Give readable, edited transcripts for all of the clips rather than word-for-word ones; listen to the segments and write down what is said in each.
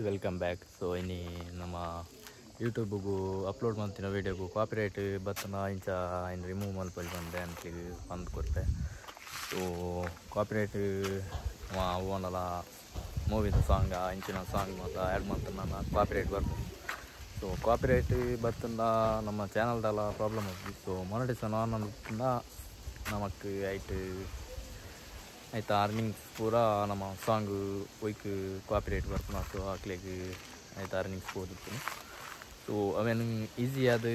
Welcome back. So ಇನಿ ನಮ್ಮ YouTube ಗು ಅಪ್ಲೋಡ್ ಮಾಡ್ತಿನ ವಿಡಿಯೋಗು ಕಾಪಿರೈಟ್ ಬತ್ತನ ಇಂಚ ಐನ್ ರಿಮೂವ್ ಮಲ್ಪೊಲಿ ಪಂದೆ ಅಂಕ್ಲೆಗ್ ಪಂದ್ ಕೊರ್ಪೆ. ಸೊ ಕಾಪಿರೈಟ್ ಅವು ಮೂವಿದ ಸಾಂಗ್ ಇಂಚಿನ ಸಾಂಗ್ ಮಾತ ಆ್ಯಡ್ ಮಲ್ತನ ಕಾಪಿರೈಟ್ ಬರ್ಪುಂಡು. ಸೊ ಕಾಪಿರೈಟ್ ಬತ್ತಂಡ ನಮ್ಮ ಚಾನಲ್ದಲ್ಲ ಪ್ರಾಬ್ಲಮ್ ಆಪುಂಡು. ಸೊ ಮೊನೆಟೈಸೇಷನ್ ಆನ್ ಆಂಡ ನಮಕ್ ಐಟ್ ಐತ ಅರ್ನಿಂಗ್ಸ್ ಪೂರ ನಮ್ಮ ಸಾಂಗ್ ಒಯ್ಕ್ ಕಾಪಿರೈಟ್ ಬರ್ಪುನ. ಸೊ ಅಕ್ಲೆಗ್ ಐತ ಅರ್ನಿಂಗ್ಸ್ ಪೋದಿಪ್ಪುಂಡು. ಸೊ ಅವೆನ್ ಈಸಿ ಆದ್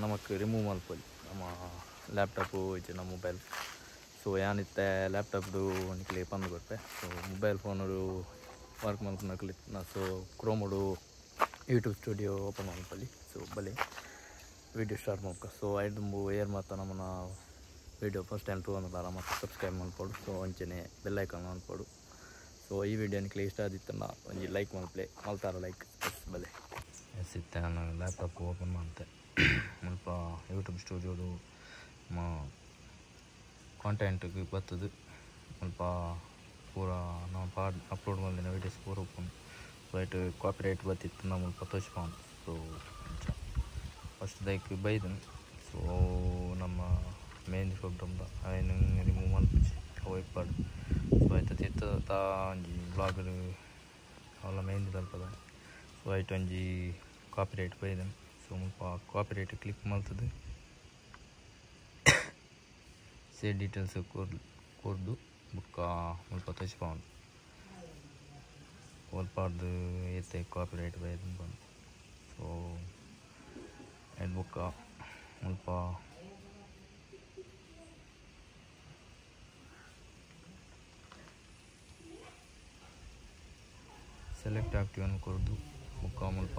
ನಮಕ್ ರಿಮೂವ್ ಮಲ್ಪೊಲಿ ನಮ್ಮ ಲ್ಯಾಪ್ಟಾಪ್ ಇಜ್ಜಿಂಡ ಮೊಬೈಲ್. ಸೊ ಯಾನ್ ಇತ್ತೆ ಲ್ಯಾಪ್ಟಾಪ್ಡು ನಿಕ್ಲೆ ಪಂದ್ ಕೊರ್ಪೆ. ಸೊ ಮೊಬೈಲ್ ಫೋನುಡು ವರ್ಕ್ ಮಲ್ಪುನಕುಲು ಇತ್ತಿನ ಸೊ ಕ್ರೋಮುಡು ಯೂಟ್ಯೂಬ್ ಸ್ಟುಡಿಯೋ ಓಪನ್ ಮಲ್ಪೊಲಿ. ಸೊ ಬಲೆ ವಿಡಿಯೋ ಸ್ಟಾರ್ಟ್ ಮಲ್ಪುಗ. ಸೊ ಐಡ್ ದುಂಬು ಏರ್ ಮಾತ ನಮನ ವಿಡಿಯೋ ಫಸ್ಟ್ ಟೈಮ್ ತೂವೊಂದುಲ್ಲಾರ ಮಾತ ಸಬ್ಸ್ಕ್ರೈಬ್ ಮಲ್ಪೊಡು. ಸೊ ಅಂಚನೆ ಬೆಲ್ ಐಕಾನ್ ಮಲ್ಪೊಡು. ಸೊ ಈ ವಿಡಿಯೋ ನಿಕ್ಲೆ ಇಷ್ಟ ಆದಿತ್ತಂಡ ಒಂಜಿ ಲೈಕ್ ಮಲ್ಪಲೆ, ಮಲ್ತಾರ ಲೈಕ್ ಎಸ್ ಬಲೆ. ಎಸ್ ಇತ್ತೆ ನಾನು ಲ್ಯಾಪ್ಟಾಪ್ ಓಪನ್ ಮಲ್ತೆ. ಮುಲ್ಪ ಯೂಟ್ಯೂಬ್ ಸ್ಟುಡಿಯೋಡು ಕಾಂಟೆಂಟ್ಗ್ ಬತ್ತದು. ಮುಲ್ಪ ಪೂರ ನಾವು ಪಾಡ್ ಅಪ್ಲೋಡ್ ಮಲ್ದಿನ ವೀಡಿಯೋಸ್ ಪೂರ ಉಪ್ಪುಂಡು. ಸೊ ಐಟ್ ಕಾಪಿರೈಟ್ ಬತ್ತಿತ್ತಂಡ ಮುಲ್ಪ ತೋಜಿಪಾವುಂಡು. ಸೊ ಅಂಚ ಫಸ್ಟ್ ದೈಕ್ ಬೈದನ್. ಸೊ ನಮ್ಮ ಮೇನ್ ಪ್ರೋಗ್ರಾಮ್ದ ಅವೆನ್ ರಿಮೂವ್ ಮಲ್ಪುಜಿ ಅವು ಇಪ್ಪಡು. ಸೊ ಐತ ತಿರ್ತ್ ತಾ ಒಂಜಿ ಬ್ಲಾಗ್ ಅವುಲ ಮೆಹಂದಿ ದಲ್ಪದ. ಸೊ ಐಟ್ ಒಂಜಿ ಕಾಪಿರೈಟ್ ಬೈದನ್. ಸೊ ಮುಲ್ಪ ಕಾಪಿರೈಟ್ ಕ್ಲಿಕ್ ಮಲ್ತದು ಸೇ ಡೀಟೇಲ್ಸ್ ಕೊರ್ದು ಬೊಕ್ಕ ಮುಲ್ಪ ತೋಜಿಪಾವುಂಡು. ಒಲ್ಪಾರ್ದು ಏತೆ ಕಾಪಿರೈಟ್ ಬೈದನ್ ಪಂದ್. ಸೊ ಐಟ್ ಬೊಕ್ಕ ಮುಲ್ಪ ಸೆಲೆಕ್ಟ್ ಆಕ್ಟಿವ್ ಕೊರ್ದು ಬೊಕ್ಕ ಮುಲ್ಪ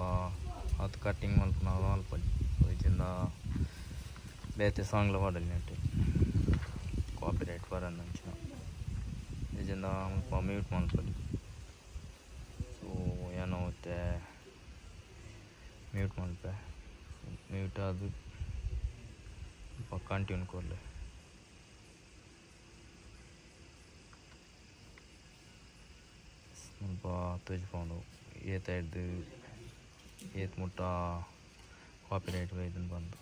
ಆತ್ ಕಟ್ಟಿಂಗ್ ಮಲ್ಪುನ ಮಲ್ಪೊಲಿ. ಸೊ ಇಜ್ಜಿಂಡ ಬೇತೆ ಸಾಂಗ್ಲ ಪಾಡೊಲಿ ನೆಟ್ಟ್ ಕಾಪಿರೈಟ್ ಬರಂದಂಚಿನ. ಇಜ್ಜಿಂಡ ಮುಲ್ಪ ಮ್ಯೂಟ್ ಮಲ್ಪೊಲಿ. ಸೊ ಯಾನ್ ಇತ್ತೆ ಮ್ಯೂಟ್ ಮಲ್ಪೆ. ಮ್ಯೂಟ್ ಆದ್ ಮುಲ್ಪ ಕಂಟಿನ್ಯೂ ಕೊರ್ಲೆ. ಮುಲ್ಪ ತೋಜಿಪಾವುಂಡು ಏತ್ ಐಡ್ದ್ ಏತ್ ಮುಟ್ಟ ಕಾಪಿರೈಟ್ ಬೈದ್ಂಡ್ ಪಂದ್.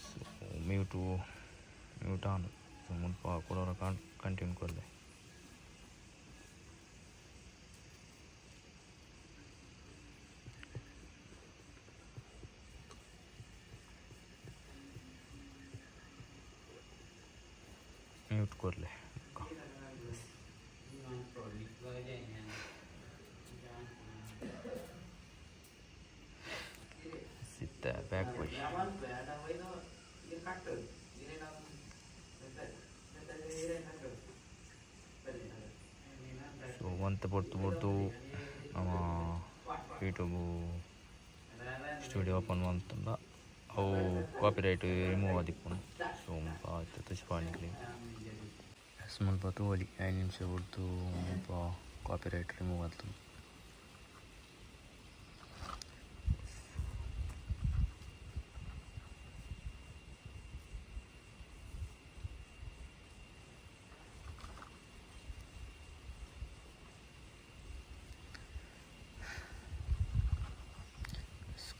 ಸೊ ಮ್ಯೂಟ್ ಆಂಡ್. ಸೊ ಮುಲ್ಪ ಕುಡೊರ ಕಂಟಿನ್ಯೂ ಕೊರ್ಲೆ. ಮ್ಯೂಟ್ ಕೊರ್ಲೆ. ಸಿತ್ತ ಬ್ಯಾಕ್ ಪೋಯಿ. ಸೊ ಒಂತೆ ಪೊರ್ತು ಪೊರ್ತು ನಮ್ಮ ಯೂಟ್ಯೂಬ್ ಸ್ಟುಡಿಯೋ ಓಪನ್ ಮಲ್ತುಂಡ ಅವು ಕಾಪಿರೈಟ್ ರಿಮೂವ್ ಆದಿಪ್ಪುಂಡು. ಸೊ ಮುಲ್ಪ ಇತ್ತೆ ತೋಜಿಪಾವು ನಿಕ್ಲೆಗ್. ಎಸ್ ಮುಲ್ಪ ತೂವೊಲಿ 5 ನಿಮಿಷ ಬುಡ್ದು ಮುಲ್ಪ ಕಾಪಿರೈಟ್ ರಿಮೂವ್ ಆತುಂಡು.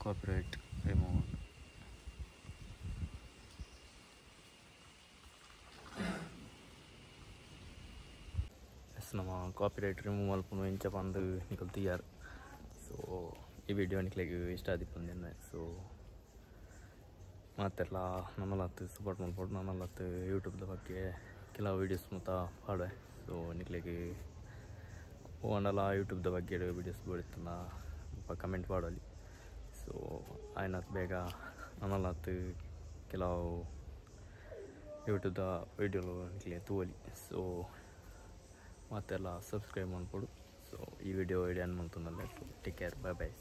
Copyright remove. S ನಮ್ಮ ಕಾಪಿರೈಟ್ ರಿಮೂವ್ ಮಲ್ಪುನು ಇಂಚ ಪಂದ್ ನಿಕುಲು ತೂಯರ್. ಸೊ ಈ ವಿಡಿಯೋ ನಿಕ್ಲೆಗ್ ಇಷ್ಟ ಆದಿಪ್ಪುಂಡು. ಸೊ ಮಾತೆರ್ಲ ನಮಲಾತ್ ಸಪೋರ್ಟ್ ಮಲ್ಪೊಡು. ನಮಲಾತ್ ಯೂಟ್ಯೂಬ್ದ ಬಗ್ಗೆ ಕೆಲವು ವೀಡಿಯೋಸ್ ಮಾತ ಪಾಡುವೆ. ಸೊ ನಿಕ್ಲೆಗ್ ಓಂಡಲ ಯೂಟ್ಯೂಬ್ದ ಬಗ್ಗೆ ವೀಡಿಯೋಸ್ ಬೋಡಿತ್ತಂಡ ಮುಲ್ಪ ಕಮೆಂಟ್ ಪಾಡೊಲಿ. ಸೊ ಆಯ್ನಾತ್ ಬೇಗ ನಮಲಾತ್ ಕೆಲವು ಯೂಟ್ಯೂಬ್ದ ವೀಡಿಯೋಲು ನಿಕ್ಲೆ ತೂವೊಲಿ. ಸೊ ಮಾತೆಲ್ಲ ಸಬ್ಸ್ಕ್ರೈಬ್ ಮಲ್ಪೊಡು. ಸೊ ಈ ವಿಡಿಯೋ ಎಂಡ್ ಮಲ್ತೊಂದುಲ್ಲೆ. Take care, bye bye.